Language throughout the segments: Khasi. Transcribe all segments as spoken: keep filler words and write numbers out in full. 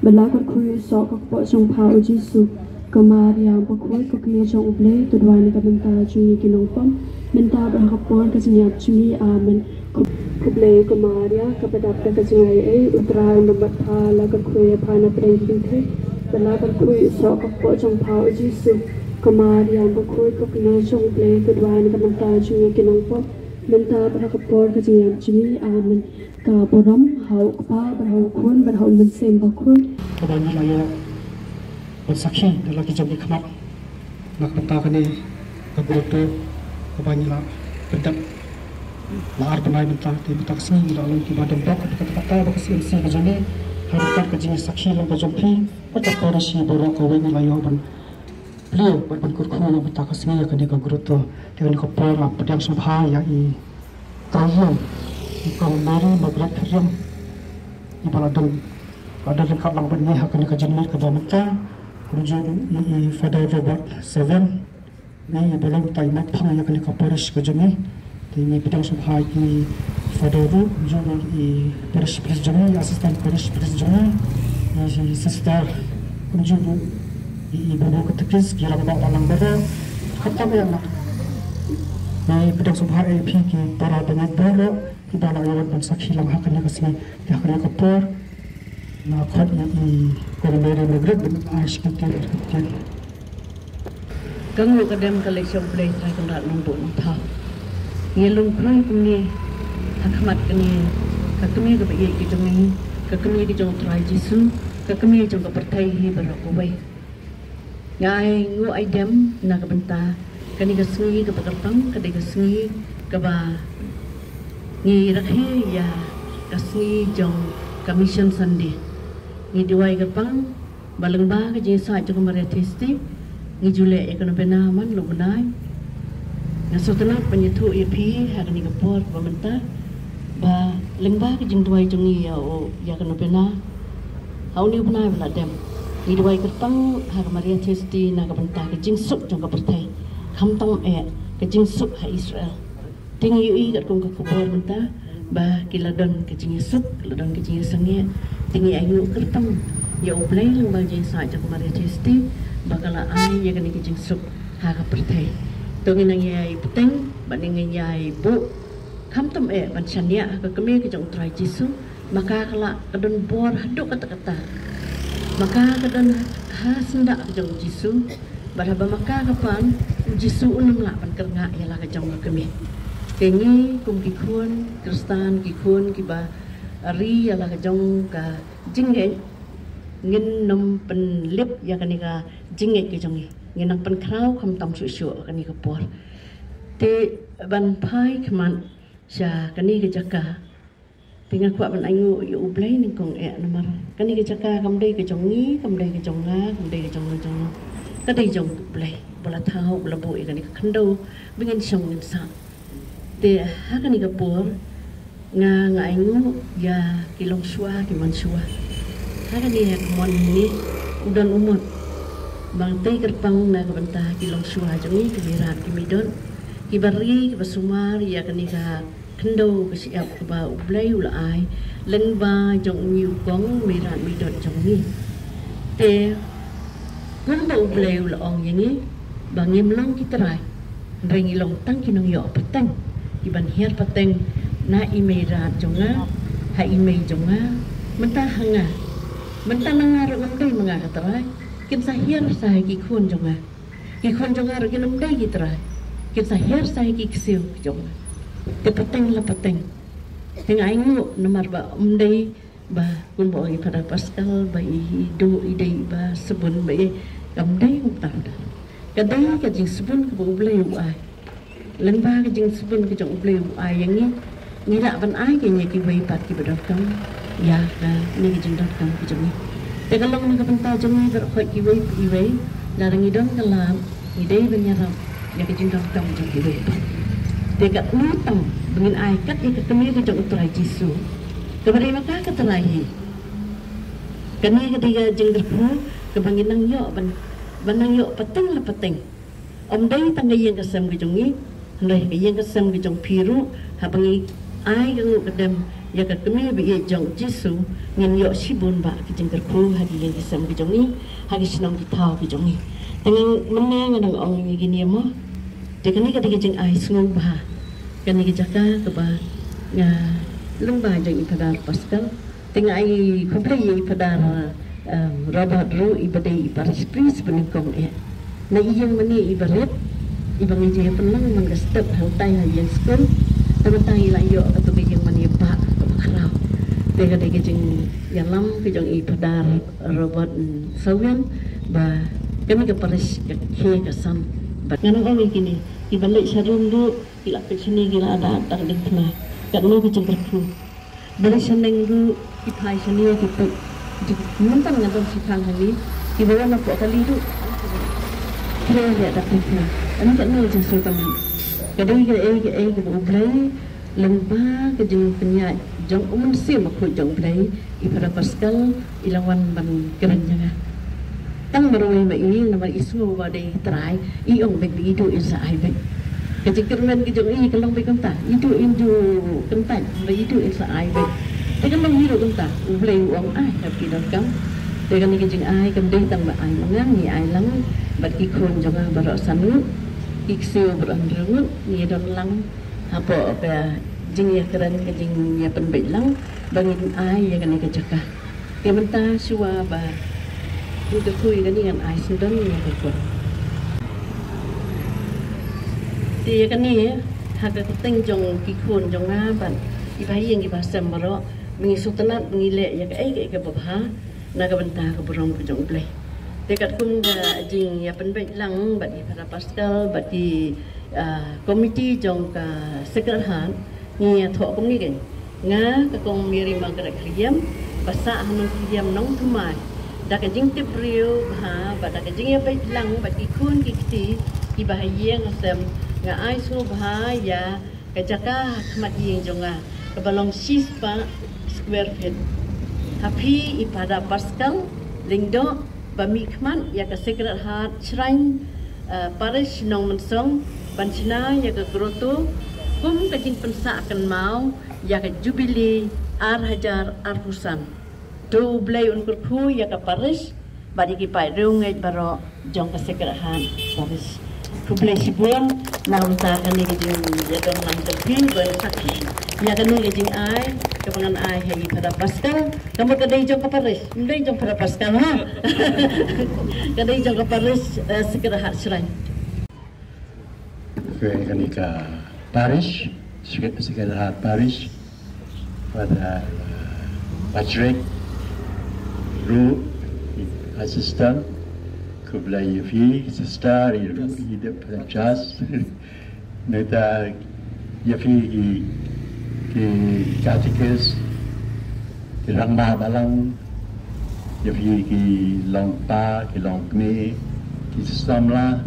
La kyrkhu ïa u soh ka kpoh jong pha, u Jisu. Ko Maria bakhuid, ko kmie jong U Blei, to duwai na ka bynta jong ngi ki nongpop, mynta bad ha ka por ka jingïap jong ngi. Amen. Khublei ko Maria, kaba dap da ka jingaiei, U Trai u don bad pha. La kyrkhu ïa pha na pdeng ki kynthei, bad la kyrkhu ïa u soh ka kpoh jong pha, u Jisu. Ko Maria bakhuid, ko kmie jong U Blei, to duwai na ka bynta jong ngi ki nongpop, mynta bad ha ka por ka jingïap jong ngi. Amen. Ka burom ha U Kpa bad ha U Khun bad ha U Mynsiem Bakhuid. Kaba ngi la ïoh ban sakhi da la ki jong ki khmat na ka bynta kane ka grotto kaba ngi la pyndep la ar bnai mynta. Te mynta ka sngi ngi la long kiba don bok, ka kata ba ka C M C ka jong ngi ha ryngkat ka jingsakhi lang ka jong phi bad ka parish baroh kawei ngi la ïoh ban plie bad ban kyrkhu na ka bynta ka sngi ïa kane ka grotto. Te kane ka por nga pdiang sngewbha ïa i Trai ïing, i Kong Mary Margaret Khyriem, iba la don, la don ryngkat lang bad ngi ha kane ka jingmut kaba mynta, kumjuh i, i Father Robert Seven, ngi iba long uta i matphang ïa kane ka parish ka jong ngi. Te ngi pdiang sngewbha ïa i Father ruh, kumjuh ruh i parish priest jong ngi, i assistant parish priest jong ngi, i sister, kumjuh ruh i, i babu katekis, ki rangbah balang baroh. Khamtam ïa nga, ngi pdiang sngewbha ïa phi ki para bangeit baroh kiba la ïoh ban sakhi lang ha kane ka sngi. Te ha kane ka por nga khot ïa i Kong Mary Margaret ban ai shi kyntien, ar kyntien. Ka nguh ka dem ka leit sha U Blei Trai Kynrad Nongbuh Nongthaw. Ngi lum khublei kumne ha khmat kane ka kmie kaba ïeit ka jong ngi, ka kmie ka jong U Trai Jisu, ka kmie jong ka pyrthei hi baroh kawei. Nga ai nguh ai dem na ka bynta kane ka sngi kaba kyrpang, ka dei ka sngi kaba ngi rakhe ïa ka sngi jong ka Mission Sunday. Ngi duwai kyrpang ba lyngba ka jingïasaid jong ka Maria Theisotti ngi ju leh ïa ka novena man la u bnai. Nga sngewtynnat ban ïathuh ïa phi ha kane ka por kaba mynta ba lyngba ka jingduwai jong ngi ïa u, ïa ka novena ha une u bnai ba la dem, ngi duwai kyrpang ha ka Maria Theisotti na ka bynta ka jingsuk jong ka pyrthei, khamtam eh ka jingsuk ha Israel. Te ngi ïohi katkum ka khubor mynta ba ki la don ka jingïasuk, ki la don ka jingïasangeh. Te ngi ai nguh kyrpang ïa U Blei lyngba ka jingïasaid jong ka Maria Theisotti ba ka la ai ïa kane ka jingsuk ha ka pyrthei. To ngin nang ïai bteng bad ngin ïai buh, khamtam eh ban shaniah ha ka kmie ka jong U Trai Jisu, ma ka ka la ka don bor haduh katta katta. Ma ka ka don ha, ha syndah ka jong U Jisu. Bad haba ma ka ka pan, U Jisu un ym lah ban kyrngah ïa la ka jong ka kmie. Te ngi kum ki khun Khristan, ki khun kiba ri ïa la ka jong ka jingngeit, ngin ym pynlip ïa kane ka jingngeit ka jong ngi. Ngin nang pynkhraw khamtam shuh shuh kane ka por. Te ban phai khmat sha kane ka jaka, te nga kwah ban ai nguh ïa U Blei nyngkong eh namar kane ka jaka kam dei ka jong ngi, kam dei ka jong nga, kam dei ka jong nga jong nga. Ka dei jong U Blei ba la thaw, ba la buh ïa kane ka khyndew ba ngin shong ngin sah. Te ha kane ka por nga, nga ai nguh ïa ki longshuwa ki manshuwa. Ha kane ka mon ngi u don u mut ba nga tei kyrpang na ka bynta ki longshuwa jong ngi, ki meirat ki meidot, kiba ri kiba sumar ïa kane ka khyndew ka shyiap kaba U Blei u la ai lyngba jong u, ngi u kong meirat meidot jong ngi. Te kumba U Blei u la ong ïa ngi ba ngim long ki trai, hynrei ngi long tang ki nongïoh pateng, ki ban hiar pateng na i meirat jong nga ha i mei jong nga, mynta ha nga. Mynta na nga ruh ngam dei ma nga ka trai, kin sa hiar sa ha ki khun jong nga. Ki khun jong nga ruh kin ym dei ki trai, kin sa hiar sa ha ki ksiew ki jong nga. Te pateng la pateng. Te nga ai nguh namar ba ym dei ba kumba ong i Father Pascal ba i, i duh i dei ba sbun ba i, kam dei kumta. Ka dei ka jingsbun kaba U Blei u ai. Lyngba ka jingsbun ka jong U Blei u ai ïa ngi, ngi lah ban ai ka ïa kiwei pat kiba donkam ïa kane ka jingdonkam ka jong ngi. Te ka long na ka bynta jong ngi baroh khoit kiwei pa iwei, lada ngi don ka lad, ngi dei ban ïarap ïa ka jingdonkam jong kiwei pat. Te katno tang ba ngin ai kat ïa ka kmie ka jong U Trai Jisu, kaba dei ma ka ka trai hi. Kane ka dei ka jingkyrkhu kaba ngin nang ïoh ban, ban nang ïoh pateng la pateng. Ym dei tang ka ïing ka sem ka jong ngi, hynrei ka ïing ka sem ka jong phi ruh, haba ngi ai ka nguh ka dem ïa ka kmie ba ïeit jong Jisu, ngin ïoh shibun bah ki jingkyrkhu ha ki ïing ki sem ki jong ngi, ha ki shnong ki thaw ki jong ngi. Te nga mynne nga dang ong ïa kine mo. Te kane ka dei ka jingai sngewbha. Kane ka jaka kaba nga lyngba jong i Phadar Pascal. Te nga ai khublei ïa i Phadar, um, Robert ruh iba dei i parish priest ba nyngkong eh. Na i ïing mane iba rit, iba ngi ju ïa pynlong man ka step hangtai ha ïing skul. Te mynta ngi la ïoh katu ka ïing mane ba kaba khraw. Te ka dei ka jingïalam ka jong i Phadar Robert, mm, Sawian ba kane ka parish ka khie ka san. Bad ngan ong ïa kine, kiba leit sha rum ruh ki la peit shane ki la da da ka diengphna. Katno ka jingkyrkhu. Ba leit shaneng ruh ki phai shane ki peit. Mynta nga don shiphang hangne, kiba wan hapoh kali ruh ki la da ka diengphna. Ani katno ka jingsngewtynnat. Ka dei kaei kaei kaba U Blei lyngba ka jingpynïaid jong U Mynsiem Bakhuid jong U Blei, i Phadar Pascal i la wan ban kren ïa nga. Tang marwei ma i, namar i sngew ba dei trai, i ong beit ba i duh in sa ai beit. Ka jingkyrmen ka jong i ka long beit kumta, i duh in duh kyntait, ba i duh in sa ai beit. Te ka long hi ruh kumta, U Blei u ong ai ha phi donkam. Te kane ka jingai kam dei tang ba ai ma nga, ngi ai lang bad ki khun jong nga baroh san ngut, ki ksiew baroh hynriew ngut, ngi don lang hapoh ka jingïakren, ka jingïapynbeit lang ba ngin ai ïa kane ka jaka. Te mynta shuwa ba ngin kyrkhu ïa kane ngan ai sngewdon ïa ka kot. Te ïa kane ha ka kyrteng jong ki khun jong nga bad ki bahaïing ki bahasem baroh, ba ngi sngewtynnat ba ngi leh ïa kaei kaei kaba bha na ka bynta ka burom ka jong U Blei. Te katkum ka jingïapynbeit lang bad i Phadar Pascal bad ki, ah, komiti jong ka Sacred Heart, ngi ïathoh kumne keiñ. Nga ka Kong Mary Margaret Khriem, ba sah ha Nongkhriem Nongthymmai, da ka jingtip briew bha bad da ka jingïabeit lang bad ki khun ki kti, ki bahaïing hasem, nga ai sngewbha ïa ka jaka ha khmat ïing jong nga kaba long shispah square feet. Ha phi i Phadar Pascal Lyngdoh ba mihkhmat ïa ka Sacred Heart Shrine, eh, Parish Nongmynsong, ban shna ïa ka grotto kum ka jingpynsah kynmaw ïa ka Jubilee ar hajar arphew san. To U Blei un kyrkhu ïa ka parish bad ïa ki paid riewngeit baroh jong ka Sacred Heart Parish. Khublei shibun na ka bynta kane ka jingïadon lang jong phi ban sakhi ïa kane ka jingai kaba ngan ai ha i Phadar Pascal. Ka mut ka dei jong ka parish, ym dei jong Phadar Pascal, ha. Ka dei jong ka parish, eh, Sacred Heart Shrine. Kane ka parish, Sacred Heart Parish, Father, uh, Patrick, ruh, assistant, khublei ïa phi, sister, i ruh, i dep just. Nangta ïa phi ki, ki catechist, ki rangbah balang, ïa phi ki long kpa, ki long kmie, ki samla,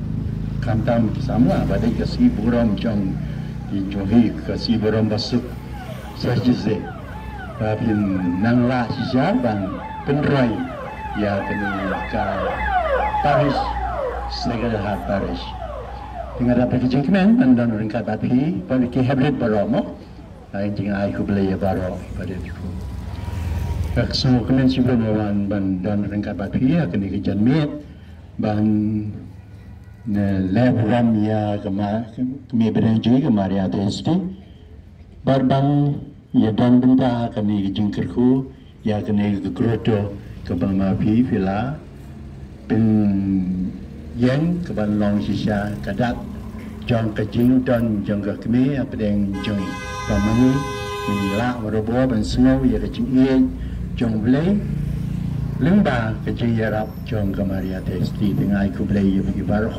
khamtam ki samla, ba dei ka sngi burom jong, ki jong hi ka sngi burom ba suk sa shisha. Ba phin nang lah shisha ban pynroi ïa kane ka parish, Sacred Heart Parish. Te nga dap da ka jingkmen ban don ryngkat bad phi, bad ki heprit baroh mo. Ai jingai khublei ïa baroh ba dei ki khun. Ka sngewkmen shibun ban, ban don ryngkat bad phi ha kane ka janmiet ban, ne, leh burom ïa ka ma, ka kmie bneng jong ngi ka Maria Theisotti. Bad ban ïa don bynta ha kane ka jingkyrkhu ïa kane ka grotto kaba ma phi phi la pynïeng kaban long shisha ka dak jong ka jingdon jong ka kmie hapdeng jong ngi. Ba ma ngi ngin lah barabor ban sngew ïa ka jingïeit jong U Blei lyngba ka jingïarap jong ka Maria Theisotti. Te nga ai khublei ïa phi baroh,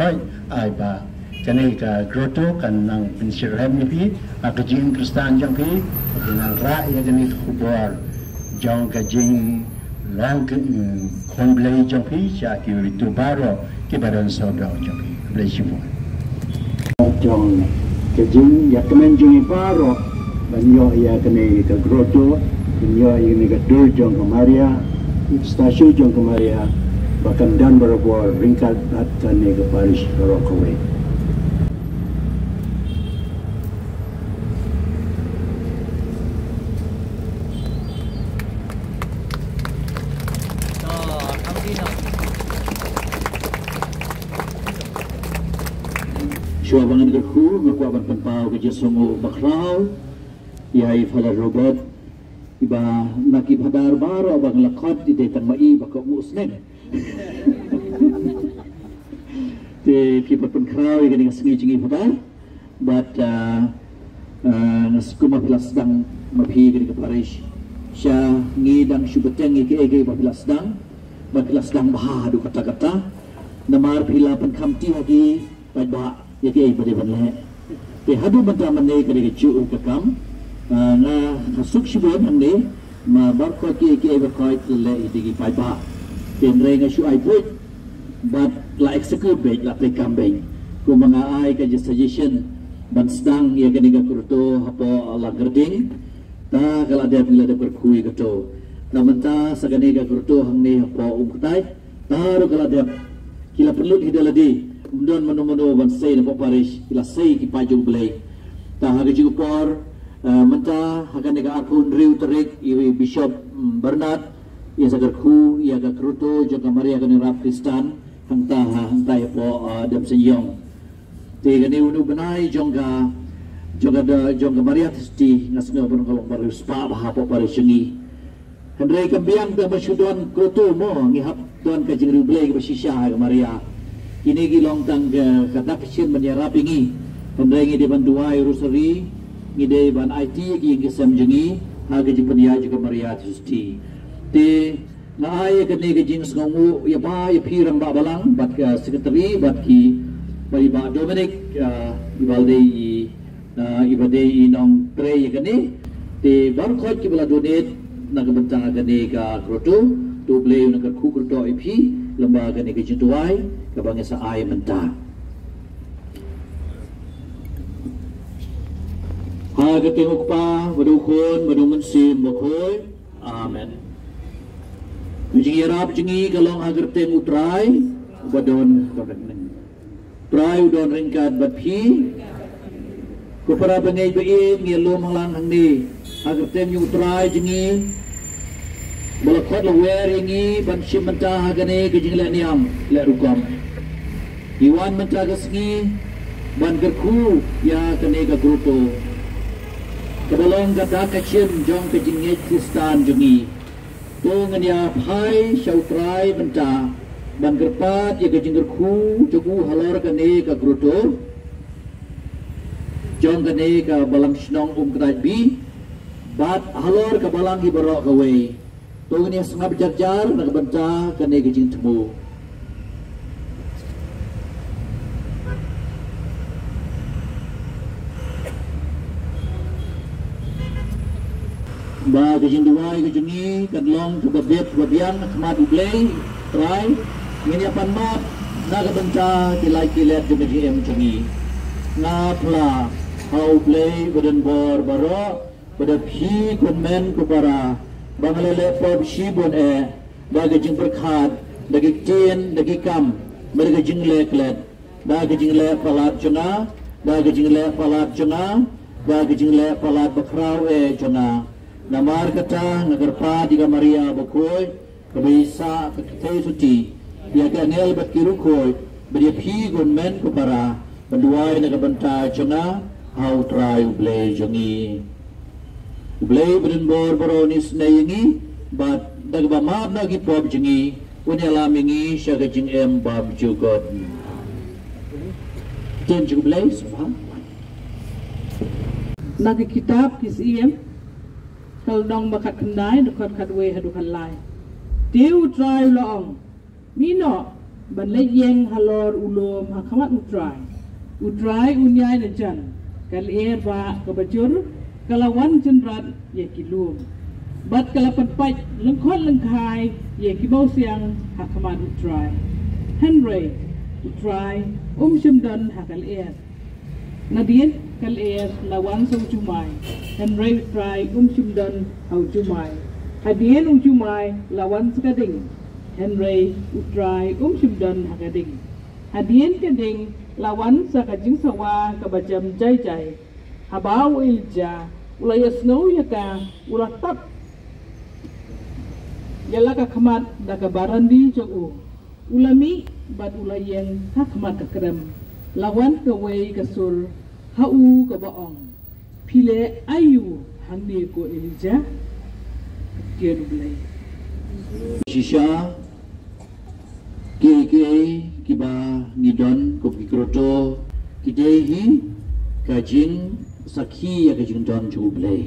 ai ba kane ka grotto kan nang pynshitrhem ïa phi ha ka jingkhristan jong phi, phi nang rah ïa kane ka khubor jong ka jinglong, mm, khun Blei jong phi sha ki ritu baroh kiba don sawdong jong phi. Khublei shibun. Jong ka jingïakmen jong ngi baroh ban ïoh ïa kane ka grotto, ban ïoh ïa kane ka dur jong ka Maria, statue jong ka Maria, ba kan don barabor ryngkat bad kane ka parish baroh kawei. Shuwa ba ngan kyrkhu, nga kwah ban pynpaw ka jingsngewnguh bakhraw ïa i Father Robert, iba na ki Father baroh ba nga la khot i dei tang ma i ba kohnguh sneng. Te phi pat pynkhraw ïa kane ka sngi jong i Father. Bad, ah, ah, nga sngewthuh ma phi la sdang ma phi kane ka parish. Sha ngi dang shu bteng ïa kiei kiei ba phi la sdang. Bad phi la sdang bha haduh katta katta. Namar phi la pynkhamti ha ki paidbah ïa kiei ba dei ban leh. Te haduh mynta mynne ka dei kajuh ka kam. Ah, nga, nga suk shibun hangne. Ma baroh kiei kiei baroh ki leh ïa ki paidbah. Te hynrei nga shu ai buit bad la execute beit, la treikam beit. Kumba nga ai ka suggestion ban sdang ïa kane ka grotto hapoh Langkyrding. Ta ka la dep, ngi la dep kyrkhu ïa kato. Ta mynta sa kane ka grotto hangne hapoh Umkyrtait. Ta ruh ka la dep, ki la pynlut hi da lade, ym don mano mano ban sei na pop parish, ki la sei ki paid jong U Blei. Ta ha ka jingpor, eh, mynta ha kane ka arphew hynriew tarik, i Bishop, mm, Bernard, i sa kyrkhu ïa ka grotto jong ka Maria Kynrad Khristan, hangta ha, hangta hapoh, eh, Demseiniong. Te kane u bnai jong ka, jong ka, jong ka Maria Theisotti, nga sngew ba ka long ba riewspah bha hapoh parish jong ngi. Hynrei kam biang tang ba shu don grotto mo, ngi hap don ka jingriewblei kaba shisha ha ka Maria. Kine ki long tang ka, ka dak ka shin ban ïarap ïa ngi. Hynrei ngi dei ban duwai rosary, ngi dei ban aiti ïa ki ïing ki sem jong ngi ha ka jingpynïaid jong ka Maria Theisotti. Te nga ai ïa kane ka jingsngewnguh ïa ba ïa phi rangbah balang bad ka secretary bad ki, bad i Bah Dominic, ah, i ba dei i Ah, iba dei i nongtrei ïa kane. Te baroh kiba la donate na ka bynta kane ka grotto, to U Blei un kyrkhu kyrdoh ïa phi lyngba kane ka jingduwai kaba ngi sa ai mynta. Ha ka kyrteng U Kpa, bad U Khun, bad U Mynsiem Bakhuid. Amen. Ka jingïarap jong ngi ka long ha ka kyrteng U Trai uba don ryngkat. Trai u don ryngkat bad phi. Ko para bangeit ba ïeit, ngi lum lang hangne ha ka kyrteng jong U Trai jong ngi, ba la khot la wer ïa ngi ban shim bynta ha kane ka jingleh niam leh rukom. Ngi wan mynta ka sngi ban kyrkhu ïa kane ka grotto kaba long ka dak ka shin jong ka jingngeit Khristan jong ngi. To ngin ïa phai sha U Trai mynta ban kyrpad ïa ka jingkyrkhu jong u halor kane ka grotto jong kane ka balang shnong Umkyrtait B bad halor ka balang hi baroh kawei. To ngin ïa sngap jar jar na ka bynta kane ka jingthmu. Ba ka jingduwai ka jong ngi kan long kaba bit ba biang ha khmat U Blei Trai. Ngin ïa pan map na ka bynta ki lait ki let jong ka jingim jong ngi. Nga phla ha U Blei ba don bor baroh, ba da phi ko hynmen ko para ba nga la leh pop shibun eh, da ka jingpyrkhat, da ki ktien, da ki kam, bad da ka jingleh klet, da ka jingleh palat jong nga, da ka jingleh palat jong nga, da ka jingleh palat bakhraw eh jong nga. Namar kata nga kyrpad ïa ka Maria Bakhuid, kaba ïa sah ka kthei suti, ïa ki angel bad ki riewkhuid, bad ïa phi ko hynmen ko para, ban duwai na ka bynta jong nga ha U Trai U Blei jong ngi. U Blei ba don bor baroh un isynei ïa ngi, bad da kaba map noh ki pop jong ngi, un ïalam ïa ngi sha ka jingim bymjukut. Ktien jong U Blei, sngewbha. Na ka kitab Ki Syiem, ka lynnong ba khatkhyndai, dkhot khatwei haduh khatlai. Te U Trai u la ong, mih noh ban leit ïeng halor u lum ha khmat U Trai. U Trai un ïaid na jan, ka lyer bah kaba jur ka la wan jynrat ïa ki lum, bad ka la pynpait lyngkhot lyngkhai ïa ki mawsiang ha khmat U Trai. Hynrei U Trai um shym don ha ka lyer. Nadien ka lyer la wan sa u jumai, hynrei U Trai um shym don ha u jumai. Hadien u jumai la wan sa ka ding, hynrei U Trai um shym don ha ka ding. Hadien ka ding la wan sa ka jingsawa kaba jem jai jai. Haba u Elijah u la ïohsngew ïa ka, u la tap Ïa la ka khmat da ka barandi jong u, u la mih bad u la ïeng ha khmat ka krem. La wan kawei ka sur ha u kaba ong, "Phi leh aïu hangne ko Elijah?" Kyrkieh ïa u Blei. Shisha, kiei kiei kiba ngi don kum ki kyrtong, ki dei hi ka jingsakhi ïa ka jingdon jong u Blei.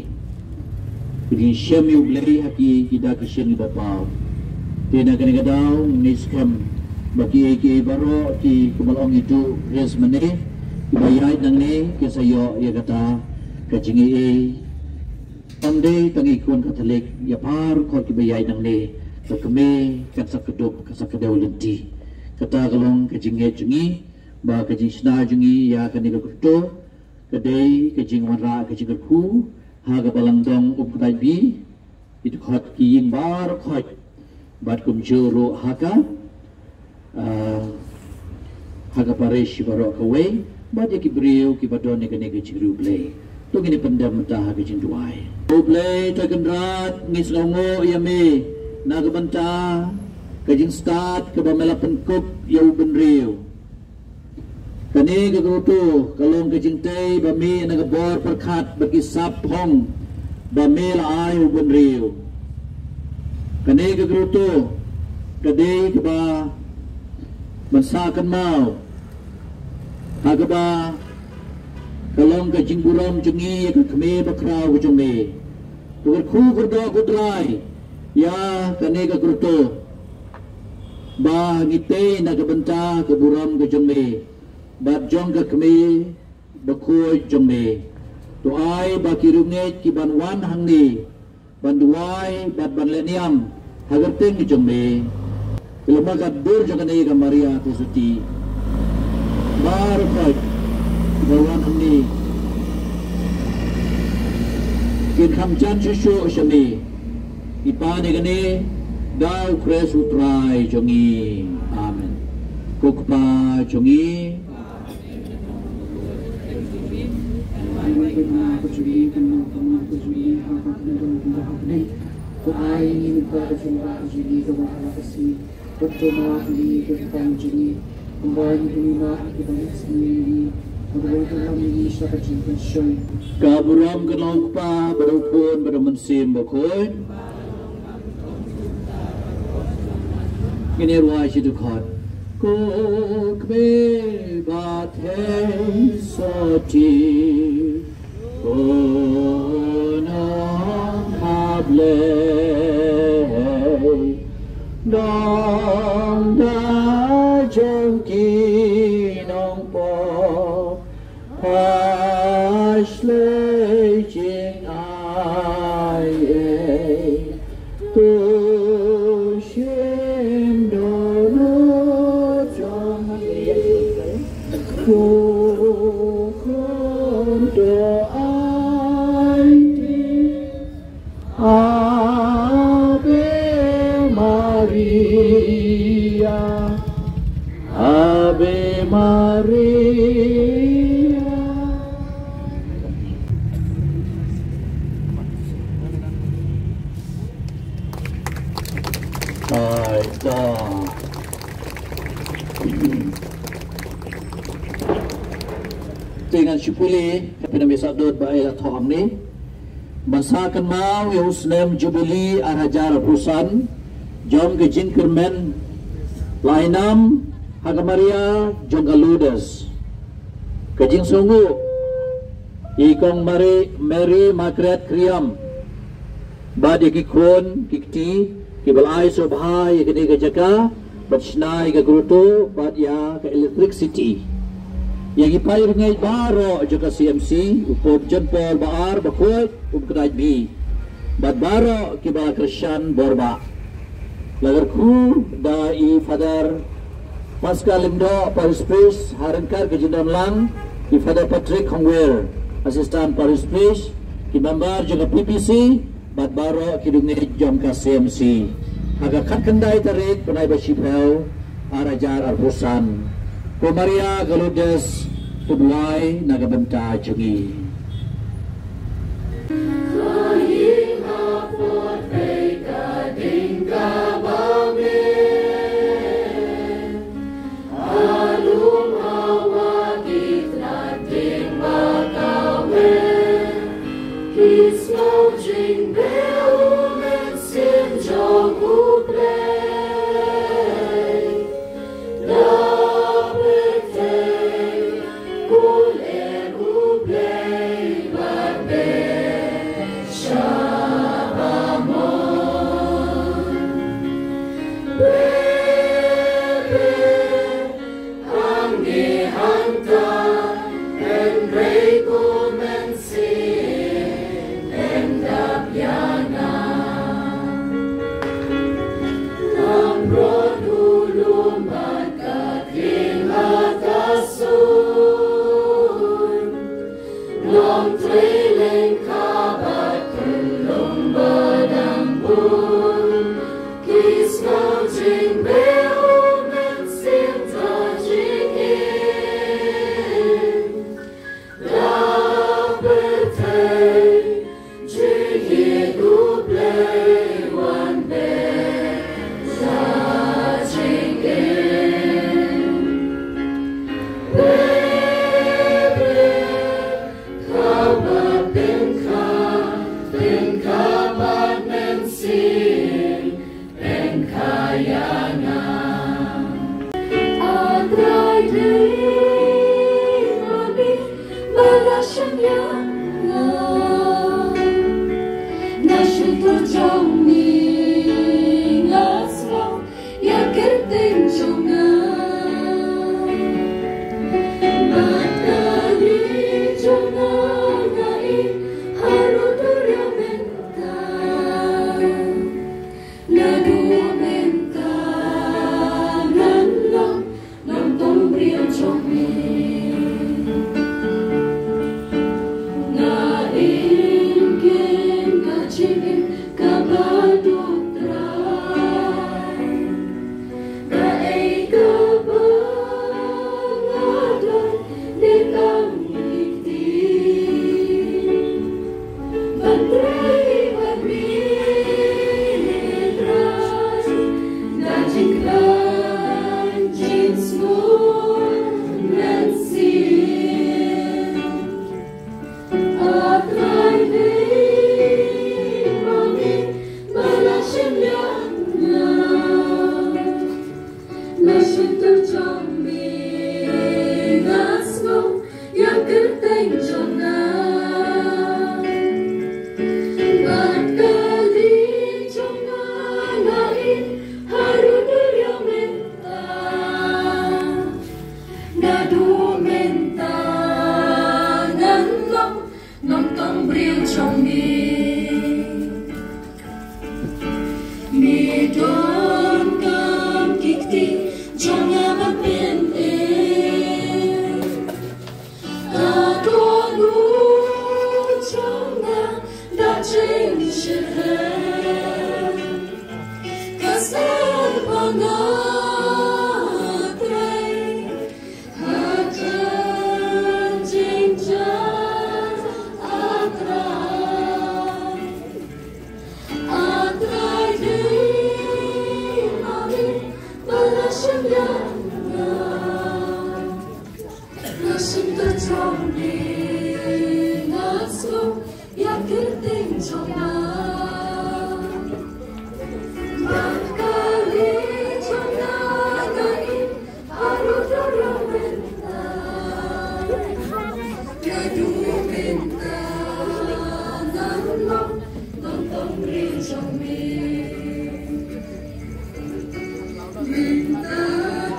Ki jingshem ïa u Blei ha ki, ki da ki shin kiba paw. Te na kane ka daw ngi skhem ba kiei kiei baroh ki, kumba la ong i Duh Chris mynne, kiba ïaid nangne ki sa ïoh ïa kata ka jingaiei. Ym dei tang i khun Katholik, ïa baroh kiba ïaid nangne, ka kmie kan sa kdup, kan sa kdew lynti. Kata ka long ka jingngeit jong ngi, ba ka jingshna jong ngi ïa kane ka kyrtong ka dei ka jingwanrah ka jingkyrkhu ha ka Balang Dong Umkdaitbi, ki dkhot ki ïing baroh khoit, bad kumjuh ruh ha ka, ah, ha ka parish baroh kawei, bad ïa ki briew kiba don ïa kane ka jingriewblei. To ngin ïa pyndem mynta ha ka jingduwai. U Blei Trai Kynrad, ngi sngewnguh ïa me na ka bynta ka jingstad kaba me la pynkup ïa u bynriew. Kane ka kyrtong ka long ka jingtei ba me na ka bor pyrkhat bad ki sap phong ba me la ai u bynriew. Kane ka kyrtong ka dei kaba ban sa kynmaw ha kaba ka long ka jingburom jong ngi ïa ka kmie bakhraw ka jong me. To kyrkhu kyrdoh ko Trai ïa kane ka kyrtong ba ngi tei na ka bynta ka burom ka jong me bad jong ka kmie bakhuid jong me. To ai ba ki riewngeit ki ban wan hangne ban duwai bad ban leh niam ha ka kyrteng ka jong me. Ki long ma ka dur jong kane ka Maria Theisotti. Baroh khoit ba wan hangne kin kham jan shuh shuh sha me. Ngi pan ïa kane da u Khrist u Trai jong ngi. Amen. Ko Kpa jong ngi. Ka burom ka long u Kpa bad u Khun bad u Mynsiem Bakhuid. Ngin ïa rwai shi dkhot. Ko Kmie ba Theisotti, ko Nongkhablei, dong da jong ki nongpop, ha shlei jingai ei, to shim dohnud jong ngi, to khun to aiti. Ave Maria, Ave Maria. Ai da. Te ngan shu pule, ha pynmih sahdot ba ïa la thoh hangne. Ban sa kynmaw ïa u snem Jubili ar hajar arphew san jong ka jingkyrmen la ai nam ha ka Maria jong ka Lourdes. Ka jingsngewnguh ïa i Kong Mary, Mary Margaret Kriam bad ïa ki khun ki kti kiba la ai sngewbha ïa kane ka jaka ban shna ïa ka grotto bad ïa ka electricity. Ïa ki paid riewngeit baroh jong ka C M C, u Pope John Paul ba ar bakhuid um kyntait bha, bad baroh kiba la kyrshan bor ba la kyrkhu da i Father Pascal Lyngdoh, Parish Priest, ha ryngkat ka jingdon lang i Father Patrick Hongwer, Assistant Parish Priest, ki member jong ka P P C, bad baroh ki riewngeit jong ka C M C. Ha ka khatkhyndai tarik bnai ba shiphew ar hajar arphew san. Ko Maria ka Lourdes, to duwai na ka bynta jong ngi. Teng jong nga, bad kali jong nga, nga i harud duriaw mynta. Naduh mynta ngan long nongtong briew jong me. Nga im kein ka jingim kaba duk trai. Kaei kaba nga don dei tang ïa kti. Ban trei bad me, Trai, da jingkhlaiñ jingsngew ngan sien. A Trai, dei ma me ba la shim ïa nga. Na shyntur jong me nga sngew ïa ka kyrteng jong nga. Bad kali jong nga, nga i harud duriaw mynta. Naduh mynta ngan long nongtong briew jong me. Me donkam ki kti jong nga ban pynim. Ka dohnud jong nga da jingshitrhem. Ka sngewbha nga trei ha ka jingjia, A Trai. A Trai, dei ma me ba la shim ïa nga. Na shyntur jong me nga sngew ïa ka kyrteng jong nga. Bad kali jong nga, nga i harud duriaw mynta. Naduh mynta ngan long nongtong briew jong me. Mynta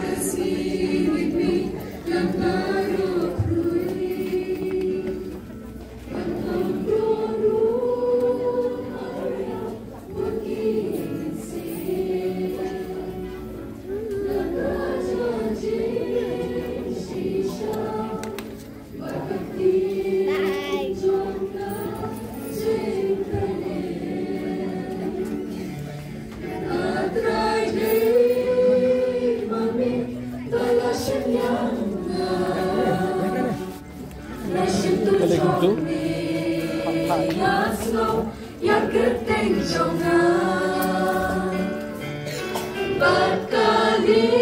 ka sngi me la pynlong ruh. Kale kumtu. Ïa ka kyrteng jong nga. Bad kali